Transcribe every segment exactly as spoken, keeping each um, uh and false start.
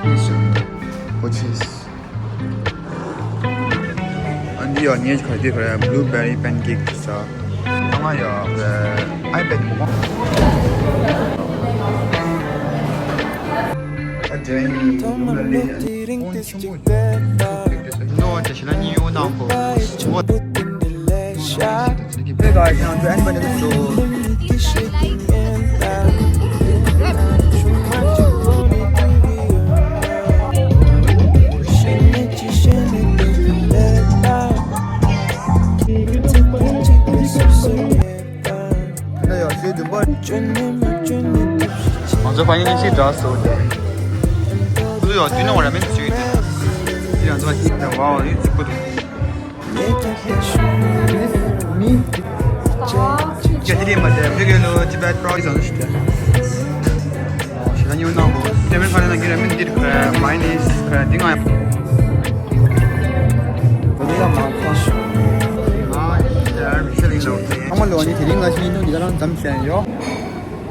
Which is འདི་ཡང་ངས་ག་དེ་ག་རེ་blueberry pancake ཟ། ང་ཡང་iPad མོ་གང་། ཨ་དེ་ནི་ལུང་ལ་ལས་ཀོང་ཆེན་པོ་ཡོད། ནོ་དེ་ཤི་ལ་ཉི་ཡོ་དང་པོ། Hey guys, now to end by the show. ང་ཚོ་ཕ་ཡིན་ཤི་འདྲ་སོ། ཡོ་དུས་ནང་ར་མེད་ཅིག་ཡོད། ཡང་ཚོ་ཤི་དང་བའོ་ཡོད་ཅིག་པོ་འདུག་ཁྱེད་ཀྱི་མ་དེ་བི་གེ་ལོ་ཅི་བེད་པྲོ་ཟང་ཞིག་དེ། ཞེ་ན་ཉོ་ནང་གོ་སེ་མེན་ཁ་ལེ་ན་གི་ར་མིན་འདིར་ཁ་མའི་ནི་ཁ་འདི་ང་ཡ། ཨ་མ་ལོ་ནི་དེ་རིང་ང་ཤི་ཉིན་ཐུང་འདི་ག་རང་ཙམ་བཤད་ཡོད།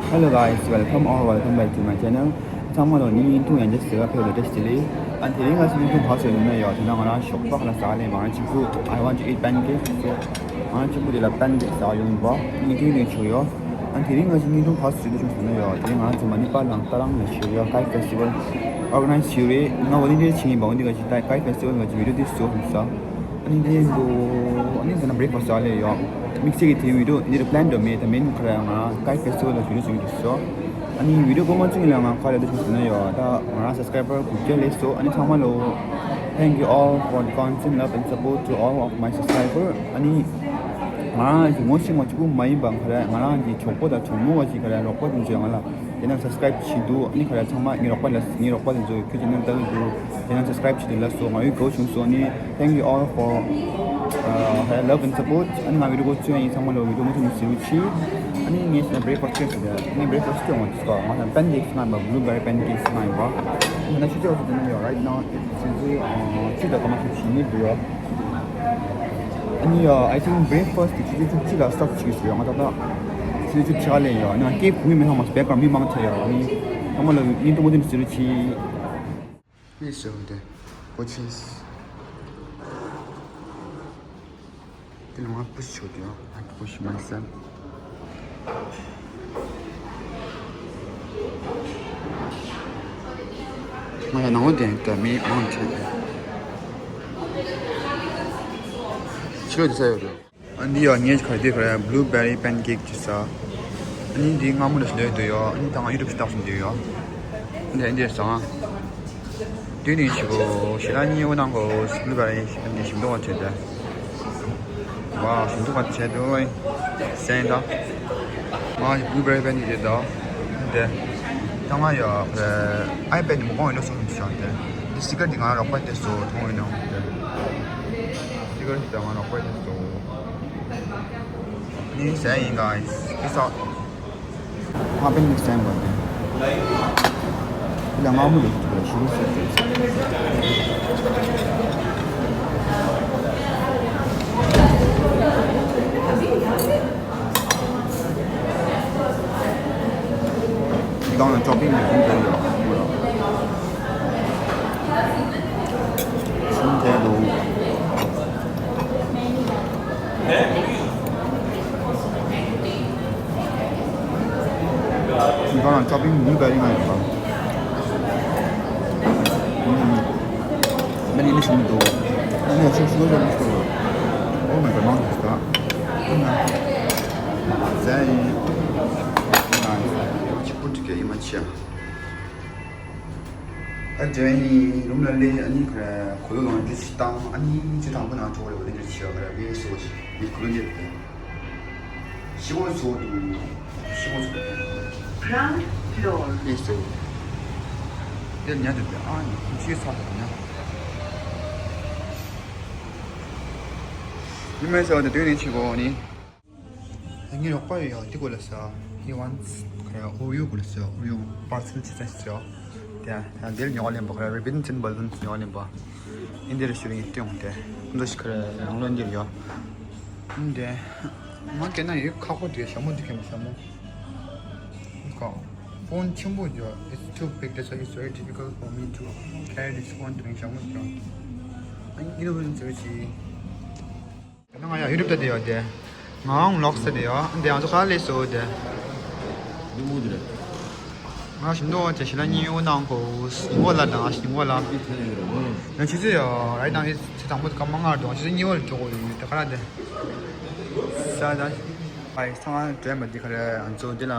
Hello guys, welcome or welcome back to my channel. ཚང་མ་ལོ་ནི་ཉིན་ཐུང་ཡང་ཅི་ཟེར་བ་ཕེབས་ལ་བཀྲ་ཤིས་བདེ་ལེགས། ཨ་དེ་རིང་ང་ཤི་ཉིན་ཐུང་ག་ཟེར་ཡོད་ན་ཡོད་དེ་ན་ང་རང་ཞོགས་པ་ཁ་ལ་ཟ་ལེ་མ་རང་གཅིག་པུ། I want to eat pancakes. ང་རང་གཅིག་པུ་དེ་ལ་པན་ཀེག་ཟ་ཡོང་བ་ངས་ཁྱོད་ནས་བྱུང་ཡོད། ཨ་དེ་རིང་ང་ཤི་ཉིན་ཐུང་ག་ཟེར་དུ་བྱུང་ཟེར་ན་ཡོད་དེ་རིང་ང་རང་ཚོ་མ་ནི་པ་ལང་ཏ་རང་ལ་ཞུ་ཡོད་Kite Festival organize བྱས་རེད། ང་volunteer བྱས་ཡིན་པ་འོན་ཏེ་ང་ཤི་ད་Kite Festival ང་ཅི་video དེ་བཟོ་ཟ། ཨ་ནི་དེ་འདུག་ཨ་ནི་ཟེར་ན་breakfast ཟ་ལེ་ཡོད། དམིགས་བསལ་གྱི་དེ་video འདི་རུ་plan འགྲོ་མེད་ད་མིན་ཁ་ར་ང་Kite Festival ལ་video བཟོ་གི་འདུག་སོ། ཨ་ནི་video གོ་མ་ཚུགས་ལ་ང་ཁ་ར་དུ་ཆུང་ཟེར་ན་ཡོད་ད་ང་རང་subscriber དགུ་བརྒྱ་ལས་སོ། ཨ་ནི་ཚང་མ་ལོ། Thank you all for the constant love and support to all of my subscriber. ཨ་ནི་ང་རང་གི་ངོ་ཤེས་ངོ་གཅིག་པུ་མ་ཡིན་པ་ཁ་ར་ང་རང་གི་གྲོགས་པོ་དང་གྲོགས་མོ་བ་ཞིག་ཁ་ར་རོགས་པ་དེ་ཚོས་ང་ལ། དེ་ནས་subscribe བྱེད་འདུག་ཨ་ནི་ཁ་ར་ཚང་མ་ངའི་རོགས་པ་ལ་ངའི་རོགས་པ་དེ་ཚོས་ཁྱོད་ཀྱི་ནང་ལྟ་གི་འདུག་དེ་ནས་subscribe བྱེད་དུ་ལབ་སོང་། ང་ཡོད་དགའ་བོ་བྱུང་སོང་། ཨ་ནི་thank you all for uh, her love and support. ཨ་ནི་ང་video གོ་ཚུན་ཡིན་ཚང་མ་ལོ་video མུ་མཐུད་ནས་གཟིགས་རོགས་གྱིས། ཨ་ནི་ངས་ཟེར་ན་breakfast བྱས་ཟེར་ཏེ་ཨ་ནི་breakfast བྱས་འོང་དུས་སྐབས་ང་ཚོ་pancakes ང་ཡིན་པ་blueberry pancakes ང་ཡིན་པ། ང་ན་ཆུ་ཚོད་ཚོ་དེ་ན་ཡོད། Right now it's ཆུ་ཚོད་བཅུ་དང་སྐར་མ་བཞི་ནས་འདུག་ཡོད། ཨ་ནི་ཡ། I think breakfast དེ་ཆུ་ཚོད་བཅུ་གཅིག་ལ་start བྱེད་ཀྱི་ཡོད། ང་ད་ལྟ་ཆུ་ཚོད་བཅུ་གཅིག་ལ་ཡོད། ཨ་ནི་ང་སྐད་གོ་གི་མེད་ཧ་མ་སོང་། background མི་མང་ཆེ་ཡོད། ཨ་ནི་ཚང་མ་ལ་ཡིན་ཐུང་མ་ཐུང་ཟེར་རོགས་གྱིས། Please show the coaches. དེ་ལ་ང་push བྱེད་དུ་ཡོད། I push myself. ང་ཡང་ནང་ལོགས་དེ་ད་མི་མང་ཆེ། ཕྱི་ལོགས་དེ་ས་ཡོད་རེད། ཨ་འདི་ཡང་ངས་ག་དེ་ག་རེ་blueberry pancake ཅིག་ཟ། ཨ་ནི་འདི་སྔ་མོ་ནས་ལས་འདོད་ཡོད། ཨ་ནི་ད་ང་YouTube ཞིག་བཏང་སོང་འདོད་ཡོད། འདི་འདི་ཟ། དེ་ནི་ཞིག་གོ་ཞེ་ལ་ཉེ་བོ་ནང་གོ་blueberry pancake ཞིམ་མདོག་བ་བྱས་ཏེ། ཝའོ་ཞིམ་མདོག་བ་བྱས་འདུག་སེང་ད། ང་blueberry pancake དེ་ད། འདི། ད་ང་ཡ་iPad མུ་གང་ཡོད་ན་སོང་ཞིག་ཟ་སྟེ། འདི་sticker འདི་ང་རོགས་པ་དེ་བཟོ་མཐོང་ཡོད་ན་འདི། sticker འདི་ང་རོགས་པ་དེ་བཟོ། ནི་ཟ་ཡིན་guys. Peace out. ང་པན་ནི་ཟ་ཡིན་པ་དེ། ལ་ང་མུ་ལ་ཞུ་རུ་ཟེར་ཏེ། དང་ལ་shopping ནི་ཁུངས་ལྡན་ཡོད། ཁུངས་ལྡན་འདུག་ཁྱེད་རང་ལ་shopping མུ་མཐུད་ཡིན་ན་ཡོད་པ། ཨུམ། མ་ནི་ནི་ཞུ་མི་འདུག་ཨ་ནི་ཞུ་ཞུ་ཞུ་མི་འདུག Oh my god, མང་དུ་ཟ། ཨ་ན། ཟ་ཡིན། ཨ་ན། ཅི་པུ་ཅི་གེ་ཡིན་མ་ཆེ། ཨ་དེ་ནི་རུམ་ལ་སླེབས། ཨ་ནི་ཁོ་ར་གོས་ལོག་ལོང་འདྲི་ཞིག་བཏང་། ཨ་ནི་ཅི་དང་པོ་ནང་ཐོག་ལ་བ་ལེན་འདྲི་ཞིག་ཡོད་ག་ར་བེ་སོ་ཞིག་མི་ཁོ་ལོ་འདྲི་རེད། ཤི་བོ་ཚོ་འདུག་ཤི་བོ་ཚོ་འདུག Ground floor. ཨེ་སོ། དེ་ཉལ་འདུག་སྟེ། ཨ་ནི་ཁོ་ཤི་ཚ་ཐག་ཉལ། ཡིན་མིན་ཟེར་བ་དེ་དུས་ནས་ཕྱི་གོ་ནི། ངའི་རོགས་པ་ཡོད་ཡ། འདི་གོ་ལ་ས། He wants ཁ་ཡ་ཨོ་ཡོ་གོ་ལ་ས། ཨོ་ཡོ་པར་སེལ་བྱེད་ས་ཞིག་ཡོད། དེ་ཡང་འདིར་ཉོ་བ་ལེན་པ་ཁ་ར་ribbons and balloons ཉོ་བ་ལེན་པ། ཨིན་དེ་རུ་ཤུ་རིང་སྟོན་འོང་སྟེ། ཁོང་ཚོ་ཞིག་ཁ་ར་རང་ལོན་འདིར་ཡོད། ཨིན་དེ། ང་སྐད་ན་ཡོད་ཁག་པོ་དེ་ཞྭ་མོ་དེ་ཁེམ་ཞྭ་མོ། ཁོ། ཕོན་ཆེན་པོ་ཡོད། It's too big, that's why it's very difficult for me to carry this phone during shower. ཨ་ནི་ཡུ་ཊུབ་ཟེར་ཞིག་ང་ཡང་ཡུ་ཊུབ་ལྟ་དེ་ཡོད་དེ། ངའང་ལོག་ས་དེ་ཡོད། འདི་ང་ཚོ་ག་ལས་སོ་དེ། ང་ཞིམ་མདོག་ཅེ་ཞི་ལ་ཉིན་ཡོད་ནང་གོ་ཉིན་གོ་ལ་དང་ཞིམ་གོ་ལ། ཡང་ཆུ་ཚོད་ཡོད་ར་དང་ཨེ་ཚེ་དང་པོ་སྐར་མ་ལྔ་རེད་དང་ཆུ་ཚོད་གཉིས་པ་ལ་འགྲོ་གོ་ཡོད་དེ་ག་ར་དེ། ས་དང་། ཨའི་ཚང་མ་དྲན་པ་འདི་ག་རེ་ང་ཚོ་འདི་ལ།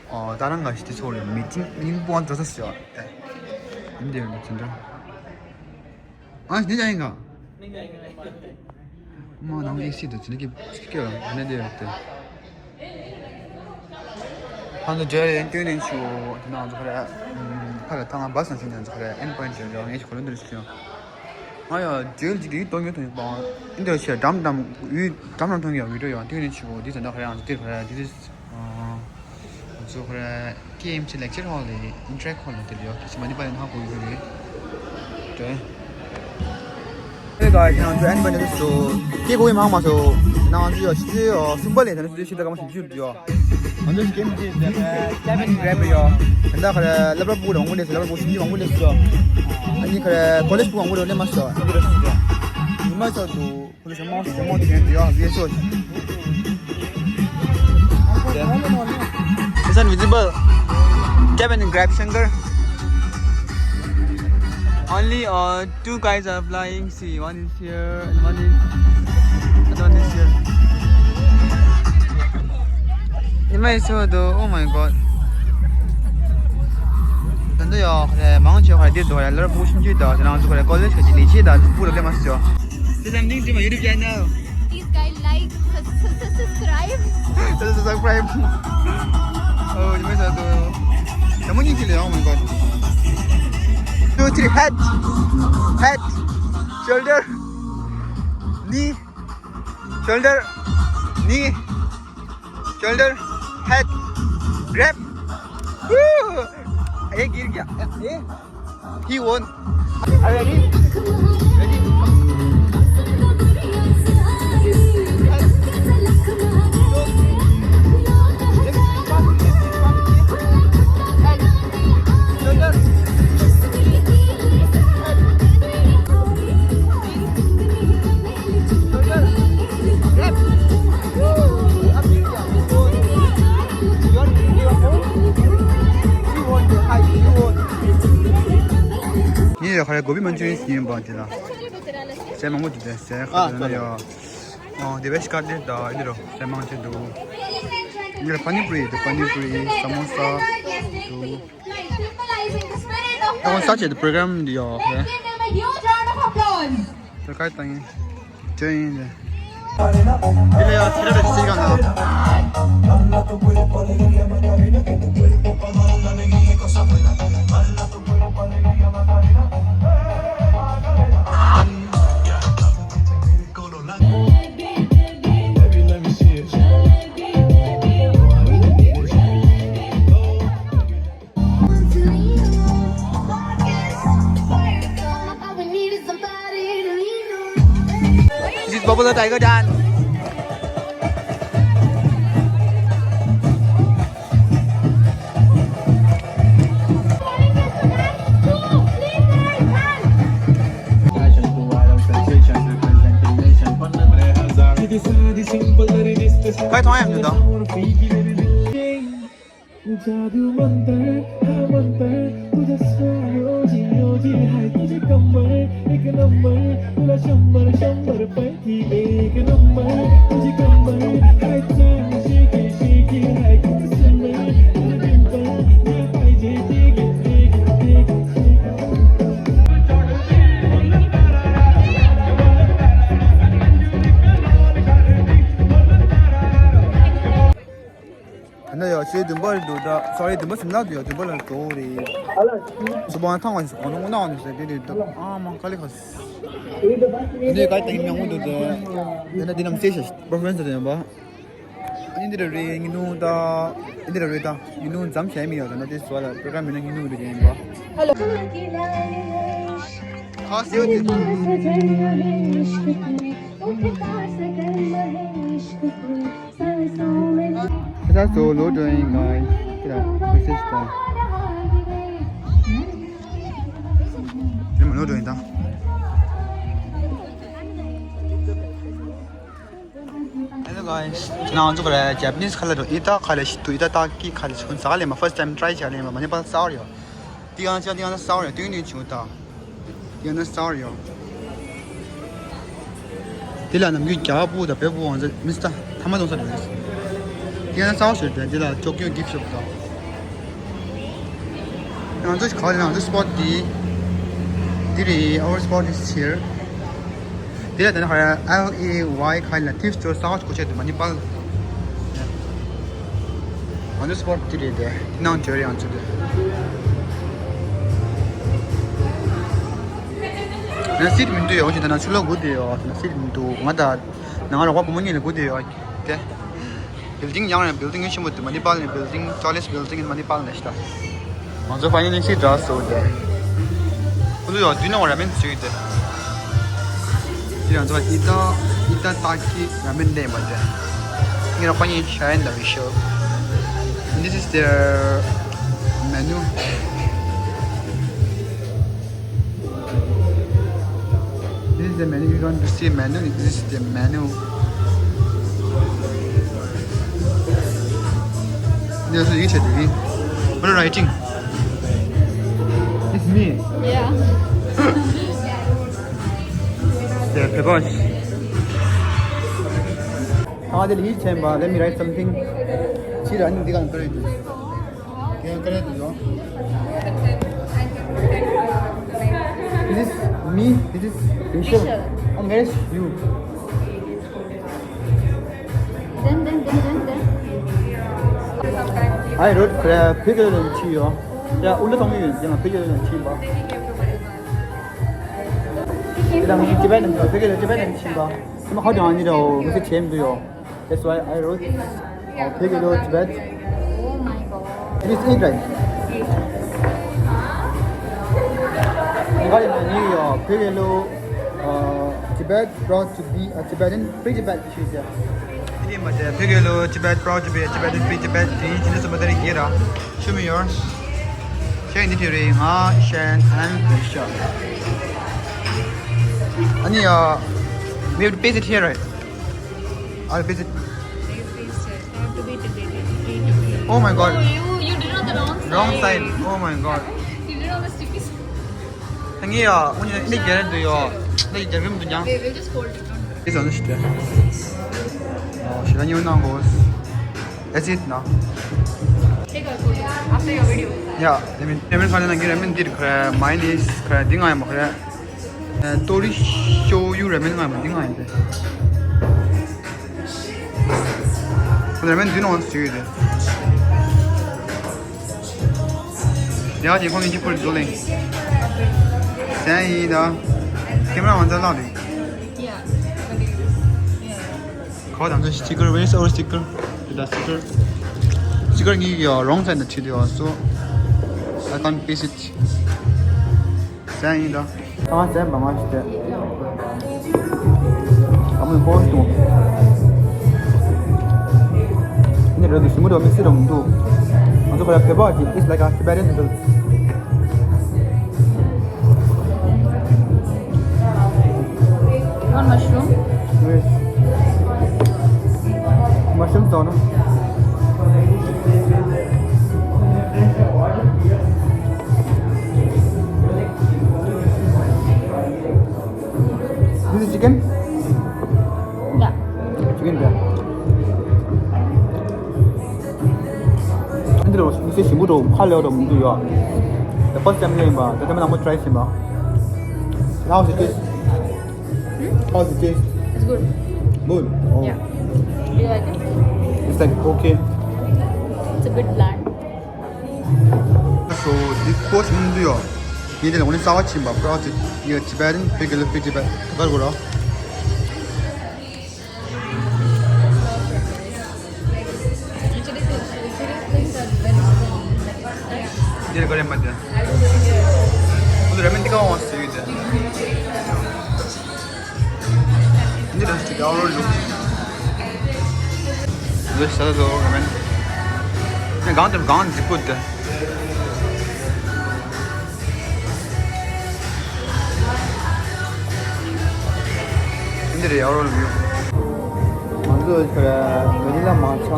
ཨོ་ད་རང་ག་ཞིག་དེ་ཚོ་ལ་མི་ཊིང་མི་ཊིང་པོ་ཨང་འགྲོ་ས་ཞོ། ཨེ་ཡིན་དེ་ཡོད་ན་ཅི་འདྲ། ཨ་ནི་ཡང་ཡིན་ག་མ་ནང་གི་སི་དུ་ཅི་ནི་ཀི་ཀི་ཡོད་ན་དེ་ཡོད་དེ། ཧང་དུ་ཇེ་རེ་ཡན་ཏུ་ནིན་ཆུ་དེ་ནང་ཚོ་ཁ་རེ། ཁ་རེ་ཐང་བ་སང་ཆུ་ནང་ཚོ་ཁ་རེ་ཨེན་པོ་ཨིན་ཊི་ཡོད་ངེས་ཤིག་ཁོ་ལོ་འདིར་ཞིག་ཡོད། ང་ཡང་ཇེལ་ཅིག་གིས་གཏོང་ཡོད་དོ་ཡོད་པ། ཨིན་དེ་ཆེ་འགྲམ་འགྲམ་ཡུལ་འགྲམ་འགྲམ་མཐོང་ཡོད་བི་ཌིའོ་ཡོད་ཏིང་ནི་ཆུ་བོ་འདི་ཚོ་འདྲ་ཁ་ཡང་འདིར་ཁ་ཡང་འདི་ཚོ་ཁ་ཡང་ཀེ་ཨེམ་ཆི་ལེག་ཆར་ཧོལ་ལི་ཨིན་ཊར་ཨེག་ཧོལ་ལི་དེ་ལ་ཡོད་ཁྱེད་ཚོ་མ་ནི་པ་ཡང་ཧ་གོ་ཡོད་རེད། དེ་ག་ཁྱེད་རང་ཚོ་ཨན་པ་ནི་སོ་ཀེ་གོ་ཡི་མང་མ་སོ་ནང་ཚོ་ཡོད་ཤི་ཚོ་ཡོད་སུམ་པ་ལས་དེ་ནི་སུ་ཤི་ད་ག་མ་ཤི་ཅུ་ཡོད། ང་ཚོ་སྐྱེམས་ཀྱི་ཀེ་བིན་གྲེབ་ཡོད། དེ་འདྲ་ཁ་རེ་སློབ་གྲྭ་ཕྲུ་གུ་དང་མང་པོ་སླེབས་སོང་། སློབ་གྲྭ་ཕྲུ་གུ་ཞིབ་འཇུག་མང་པོ་སླེབས་སོང་། ཨ་ནི་ཁ་རེ་ཀོ་ལེཇ་ཕྲུ་གུ་མང་པོ་སླེབས་སླེབས་མ་སོང་། ཉི་མ་ཚོ་འདུག་ཁོ་ཚོ་ཞེ་མང་ཞེ་མང་དེ་འདྲ་ཡོད་བཟོས་སོང་། It's invisible. Kevin and Grab Shankar. Only uh, two guys are flying. See, one is here and one is, another one is here. It might so though. Oh my god. ད་འདི་ཡོད་རེད། མང་ཆེ་བ་འདི་འདུག་རེད། ལར་བུ་ཤིན་ཅི་དང་དེ་ནང་ཚོ་རེད། ཀོ་ལེཇ་ག་ཅི་ལས་བྱེད་དང་བུ་རོ་ལེ་མ་སོ། Say something to my YouTube channel. Please guys, like, sus- sus- subscribe. Subscribe. Oh, you must have to. Someone you kill. Oh my god. Two, three, head, head, shoulder, knee, shoulder, knee, shoulder, head, grab. Woo! ये गिर गया। ये He won. Are you ready? Ready? ངས་ཡ་ཁ་རེ་གོ་བི་མན་ཅུ་རི་ཡན་ཡིན་པ་དེ་ལ། ཟས་མང་པོ་འདུག་སྟེ། ཟས་ཁ་ཨ་དེ་ན་ཡ། ཨོ་དེ་བས་ཀ་དེ་ད་ཨི་དེ་རོ་ཟས་མང་ཆེ་འདུག་ངས་པ་ནི་པུ་རི་དེ་པ་ནི་པུ་རི་ས་མོ་ས་འདུག་ད་ཁོང་ས་ཆེ་དེ་པྲོ་གྲམ་འདི་ཡོད་རེད། ད་ཁ་བཏང་ཡིན། ཇོ་ཡིན་རེད། དེ་ལ་ཡང་ཚེ་རབས་ཀྱི་སྲིད་ཀྱང་ན། This is Buffalo Tiger Dance. Quite time, you know. जादू मंतर हा मंतर तुझं स्वर ओजी ओजी हाय तुझे कंबर एक नंबर तुला शंभर शंभर पैकी एक नंबर तुझी कंबर हाय चांग शेकी शेकी हाय किती सुंदर तुझं डिंपल मला पाहिजे ते घे ते घे ते घे ད་ནི་ཡོད་ཆེ་བདུན་པ་རེད་འདུག་ད་སོ་རི་བདུན་པ་ཟིན་ན་འདུག་ཡོད་བདུན་པ་ལ་འགྲོ་རེད། སུ་པང་ཐང་བ་ཞིག་གོང་དུ་དངོས་གནས་ནས་ཟེར་དེ་རེད་ད། ཨ་མ་ཀ་ལི་ཁ་སི། འདི་ག་ལྟ་ཡིན་མྱོང་འདུག་དེ། དེ་ན་འདི་ནམ་སེ་ཤ་པར་ཕོ་མན་སི་དེ་ཡིན་པ། ཨིན་དི་ར་རེད་ངི་ནུ་ད། ཨིན་དི་ར་རེད་ད། ངི་ནུ་འཛམ་ཤེས་མི་ཡོད་ད་ན་དེ་སོ་ལ་པྲོ་གྲམ་མི་ན་ངི་ནུ་རེད་ཡིན་པ། ཧ་སི་ཡོད་དེ། ཁ་ཚ་ཚོ་ལོ་ཌོ་ཡིན་ང་ཡིན་ཁྱེད་ལ་མེ་སེ་ཇི་དང་། ནོ་འགྲོ་ཡིན་ད། Hello guys. ཁྱེད་རང་ཚོ་ག་རེ་Japanese ཁ་ལག་འགྲོ། ཨི་ཏ་ཁ་ལག་ཞིག་ཏུ་ཨི་ཏ་ཏ་ཀི་ཁ་ལག་ཞིག་ཟ་ག་ལེན་པ། first time try བྱ་ག་ལེན་པ། མ་ནི་པ་སའོ་རེད། དེ་ཡང་ཅང་དེ་ཡང་ན་སའོ་རེད། དུང་དུང་བྱུང་ད། དེ་ཡང་ན་སའོ་རེད། དེ་ལ་ནམ་རྒྱུན་རྒྱ་བོད་དང་བོད་པ་ང་ཚོ་མི་སྟ་ཐ་མ་གཏོང་ས་རེད། དེ་ཡང་ན་སའོ་ཞོར་དེ་ལ་ཅོ་ཀྱོ་gift shop ད། ང་ཚོ་ག་ལ་ང་ཚོ་spot དེ། འདི་རེད། Our spot is here. དེ་ལ་ད་ནི་ཧ་ལ་ཨེལ་ཨེ་ཝའི་ཁ་ལ་ཐིབ་སི་ཊོར་གསར་པ་ཞིག་སྒོ་ཕྱེ་འདུག་མ་ནི་པལ། ང་ཚོ་སྤོ་ཊི་དེ་རེད་དེ། དེ་ནང་འབྱོར་ཡང་ཚུལ་དེ། ང་སིད་མི་འདུག་ཡོང་ཞིག་ད་ན་ཆུ་ལོག་དགུ་དེ་ཡོད་ད་ན་སིད་མི་འདུག་ང་ད་ནང་རོགས་པ་བུ་མོ་གཉིས་ལ་དགུ་དེ་ཡོད་དེ། building ཡང་རེད། building ཡང་ཆེན་པོ་འདུག་མ་ནི་པལ་ནས་building tallest building in Manipal ནས་ཤི་ད། ང་ཚོ་finally སི་འདྲ་སོ་དེ། ཁོ་ཚོ་ཡང་དུས་ནང་ར་མེན་བཟོས་ཏེ། དེ་ཡང་ཚོ་ཨི་ཏ་ཨི་ཏ་ཏ་ཀི་ར་མེན་ལེན་པ་དེ། ངེད་ར་ཁོ་གཉིས་ཤ་ཡན་ལ་བི་ཤོ། This is their menu. This is the menu. You want to see menu? This is the menu. There's a little bit. What are you writing? It's me. Yeah. The paper. ཁ་བ་དེ་ལ་ཡིད་ཆེན་པ། Let me write something. ཕྱི་ར་ནི་འདི་གང་ཀ་རེད། འདི་གང་ཀ་རེད་ཡོ། This is me. This is Vishal. Vishal. And where is you? Then, then, then, then, then. I wrote ཕ་གི་ལ་ཡིན་ཆི་ཡོ། ཡ་ཨུ་ལ་ཐོང་ཡོད་ཡང་ཕ་གི་ལ་ཡིན་ཆི་པ། དེ་དང་ངས་ཅི་པན་ནང་ཕ་གི་ལ་ཅི་པན་ནང་ཕྱིན་པ། དེ་མ་ཁ་བྱང་ཨ་ནི་ར་འོ་མི་ཚེ་ཆེན་འདུག་ཡོ། That's why I wrote ཕ་གི་ལ་ཅི་པན། Oh my God. It is eight, right? ང་ལ་ནི་ཡོ་ཕ་གི་ལ་ཅི་པན། Proud to be a Tibetan, free Tibet ཞུས་ཏེ། དེ་མ་དེ་ཕ་གི་ལ་ཅི་པན། Proud to be a Tibetan, free Tibet དེ་ཡིན་ཕྱིན་ཆད་སོ་མ་དེ་རིགས་རྒྱས་ར། Show me yours. ཤེས་ནི་དེ་རེད། ང་ཤན་ཨན་བི་ཤ། ཨ་ནི་ཡ། We have to paste it here, right? I'll paste it. You paste it. I have to be Tibetan. Oh my God. Oh, you, you did on the wrong side. Wrong side. Oh my God. You did on the sticky side. ངས་ཡ། འུ་ནི་ནི་རྒྱ་རེད་འདུག་ཡོ། ནི་རྒྱ་རིམ་འདུག་ཀྱང་། They will just hold it on. This one is there. Oh, should I use now, boss? That's it now. Take a photo after your video. Yeah, I mean, I mean, ཁ་ན་ངེད་ར་མིན་འདིར་ཁ་ར་མའི་ནི་ཁ་ར་འདི་ང་ཡ་མ་ཁ་ར། ཏོ་རི་ཤོ་ཡུ་ར་མེན་ང་མ་འདི་ང་ཡིན་ཏེ། ཁོ་ར་མེན་འདི་ནང་ཞུ་ཡོད་དེ། ཡ་ཅེ་ཁོང་གི་ཅི་ཕུར་བཟོ་ལེ། ཟན་ཡིན་ད། ཁེ་མ་ར་ང་ཚ་ལག་རེད། ཁོ་དང་ཚོ་sticker, where is our sticker? དེ་ད་sticker. Sticker ངའི་ཡ་wrong side ན་ཁྲིད་ཡོད་སོ། I can't paste it. ཟན་ཡིན་ད། ཨ་ཟན་མ་མ་ཞིག་སྟེ། ཨ་མོའི་ཕོ་བ་ཞིག་འདུག་ནི་རེད་འདུག་ཞིམ་པོ་འདུག་མི་སེར་རང་འདུག་ང་ཚོ་ཁོ་ར་བོད་པ་ཞིག It's like a Tibetan noodles. Want mushroom? Yes. Mushroom ཟ་ན། This is chicken? Yeah. Chicken, yeah. འདི་ལ་མི་ཚེ་ཞིམ་པོ་འདུག་ཁ་ལེའོ་འདུག་མི་འདུག་ཡོ། The first time ལེན་པ། ད་ཐེངས་མ་ནང་མོ་try ཤེས་པ། How's it taste? Hmm? How's it taste? It's good. Good? Oh. Yeah. Do you like it? It's like okay. It's a bit bland. So, འདི་ཁོ་ཞིམ་པོ་འདུག་ཡོ། ངས་འདི་ལ་འོ་ནི་རྩ་བ་ཕྱིན་པ། Proud to be a Tibetan, big love Tibet. གར་གོ་ར། འདི་ལ་ག་རེ་མ་འདི། ཁོ་ཚོ་ར་མེན་འདི་ག་འོང་ཟེར་ཡོད་དེ། འདི་ར་ཅིག་ཨའོ་རོ་ལུག་འདི་ས་ད་ཟོ་ར་མེན། ནི་གང་དེ་གང་འཛིག་པོ་དེ། འདི་རེད་ཨོ་རོལ་ཝིའུ། ང་ཚོ་ཁ་ར་ཝ་ནི་ལ་མ་ཆ། ཝ་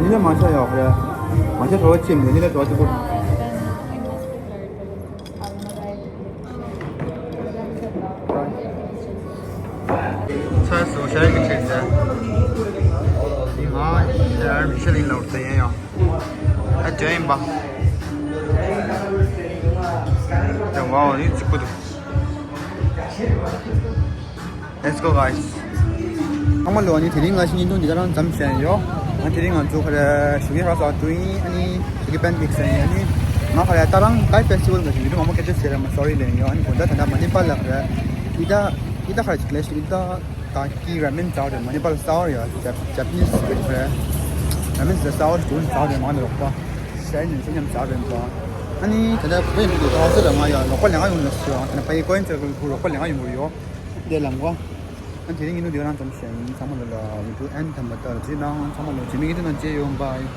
ནི་ལ་མ་ཆ་ཡོད་ཁ་ར། མ་ཆ་གྲོ་བ་ཅིམ་ཝ་ནི་ལ་གྲོ་བ་ཅིམ་པོ། ཚ་སོ་ཤར་གྱི་ཁྲིད་ཟེར། ང་ཤར་མི་ཤེས་ལིང་ལ་འུར་ཏེ་ཡན་ཡང་། ཨ་ཇོ་ཡིན་པ། ཡང་ཝའོ་ནི་ཚིག་པོ་འདུག Let's go, guys. ཚང་མ་ལོ་ནི་དེ་རིང་ང་ཤི་ཉིན་ཐུང་འདི་ག་རང་ཙམ་བྱས་ཡོད། ང་དེ་རིང་ང་ཚོ་ཁ་ར་ཞུ་གི་ཧ་ས་ཏུ་ཡིན། ཨ་ནི་ཞུ་གི་པན་པིག་སེ་ཡིན། ཨ་ནི་ང་ཁ་ར་ཏ་རང་ཏའི་ཕེ་སི་ཊི་ཝལ་ག་ཞུ་གི་དུ་མ་མོ་སྐད་ཆ་ཟེར་ར་མ་སོ་རི་ལེན་ཡོད། ཨ་ནི་གོ་ད་ད་ད་མ་ནི་པ་ལ་ཁ་ར་ཨི་ད་ཨི་ད་ཁ་ར་ཅིག་ལེ་ཤི་ཨི་ད། ད་ཀི་ར་མེན་ཟ་བ་རེད། མ་ནི་པར་ཟ་བ་རེད། ཇ་ཇ་པ་ནིས་རེད། ར་མེན་ཟ་ཟ་བ་རེད། ཟ་བ་རེད། མ་ནི་རོགས་པ་ཤ་ཡིན་ནས་ཉམས་ཟ་རེད་པ། ཨ་ནི་ད་ལྟ་བོད་མི་དུ་ཧོ་སི་ལ་ང་ཡ་རོགས་པ་ལེན་ག་ཡོང་ལ་སོ། ད་ལྟ་པ་ཡི་ཀོ་ཡིན་ཚེ་རོགས་པ་ལེན་ག་ཡོང་གི་ཡོད། དེ་ལ་ངོ་ཨ་དེ་རིང་ཡིན་ནོ་དེ་རང་ཙམ་བཤད་ཡིན། ཚང་མ་ལ་ལ་ཡུ་ཊུབ་ཨེན་ཐམ་པ་ལྟར་ཅི་ནང་ཚང་མ་ལ་ཇི་མི་གི་དུ་ན་ཅེ་ཡོང་པ་ཡིན།